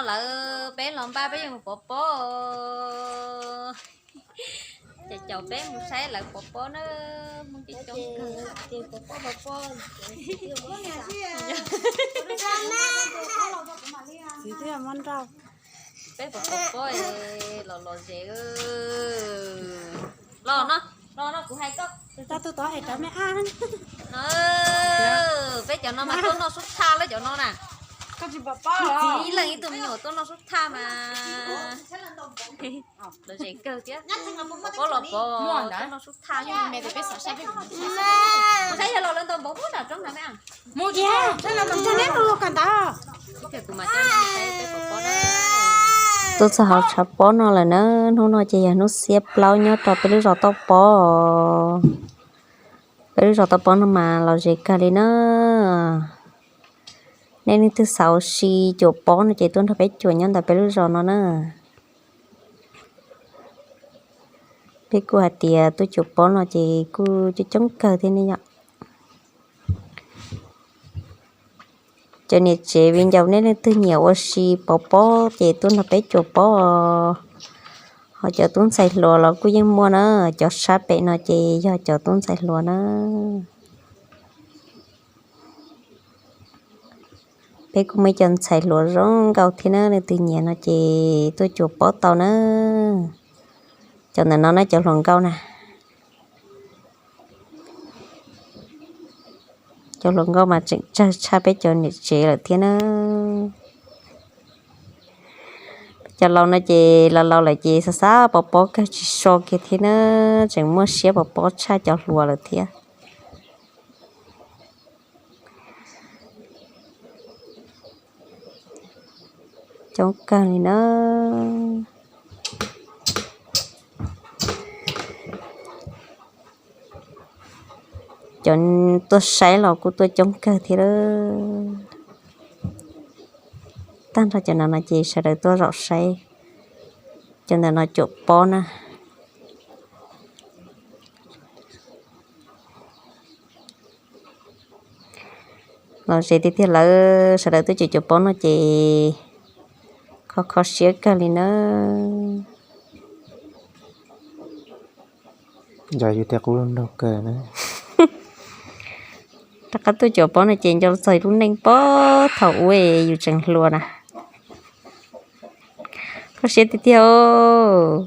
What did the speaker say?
Lawv peb los npaj peb yuav mus pov pob. Ces caum peb mus saib lawv pov pob na. Hmoob coob coob kawg. Peb pov pob los los zem. Los no, los no kuv hais koj. Peb cov no mas tuaj noj sub thaj lawm cov no na. Ib leeg ib tug me nyuam tuaj noj sub thaj mas. Los zem kawg thiab. Pov pob los pov tuaj noj sub thaj. Saib yog los lawv ntaus npaum puag nram roob na me. Tuaj txog hauv tshav pob no lawm na. Hnub no ces yog hnub xiab plaub nyob rau peb lub zos Toj Pob. Peb lub zos Toj Pob no mas los zem kawg li na. Nej leej twg xav ua si cuam pob no ces tuaj nrog peb cuam nyob ntawm peb lub zos no na. Peb kuj hais tias tuaj cuam pob no ces kuj coob coob kawg thiab ne yom. Cov niam tsev viv ncaus nej leej twg nyiam ua si pov pob ces tuaj nrog peb cuam pob. Ho cov tub ntxhais hluas los kuj yeej muaj na, cov sab pem no ces yog cov tub ntxhais hluas na. Peb kuj muaj ib co ntxhais hluas zoo nkauj thiab na, leej twg nyiam no ces tuaj cuam pob tau na. Cov ntawm no na cov hluas nkauj na. Cov hluas nkauj mas tseem tsawg tshaj peb cov niam tsev lawm thiab na. Cov laus no ces laus laus lawm ces xav xav pov pob kawg tsis so kiag thiab na, tseem muaj siab pov pob tshaj cov hluas lawm thiab. Coob kawg li na. Cov tuaj saib los kuj tuaj coob kawg thiab. Tag nrho cov no no ces sawv daws tuaj zaum saib cov ntawm no cuam pob na. Los ze tiag tiag lawm, sawv daws tuaj cuam cuam pob no ces kho kho siab kawg li na. Yog yus tias qub lub nroog kawg na. Rov qab tuaj cuam pob no ces nco txog lub neej puag thaum ub yus tseem hluas na. Kho siab tiag tiag os.